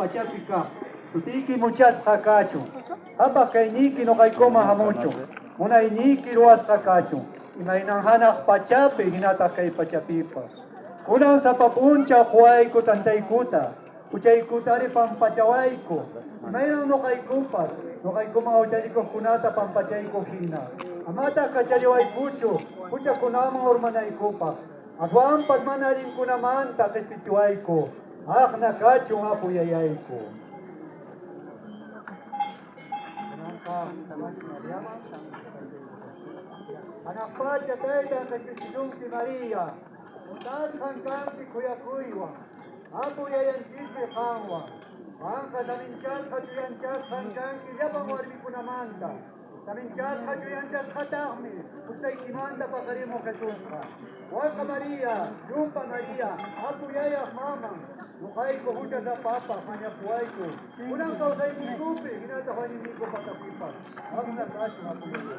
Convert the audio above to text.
Pachapi kaq sutiyki muchasqa kachun. Qhapaq kayniyki noqaykuman hamuchun. Munayniyki ruwasqa kachun. Imaynan hanaq pachapi hinataq kay pachapipas. Kunan sapa p'unchaw quwayku tantaykuta, huchaykutari pampachawayku, imaynan noqaykupas noqaykuman huchallikuqkunata pampachayku hina. Amataq kachariwaykuchu huchakunaman urmanaykupaq, aswanpas mana allinkunamanta qespichiwayku. Aqna kachun Apu Yayayku. Hanaq pacha taytan qespichisunki María, hunt'asqan kanki khuyakuywan, Apu Yayanchismi qanwan. Qanqa saminchasqa chuyanchasqan kanki llapan warmikunamanta. Saminchasqa chuyanchasqataqmi huchaykimanta paqarimuq Jesusqa. Waqa María, llumpa María, Apu Yayaq maman, ñuqayku huchasapapaq mañapuwayku, kunan kawsayniykupi hinataq wañuyniyku patapipas. Qamna kachun Apu Yaya.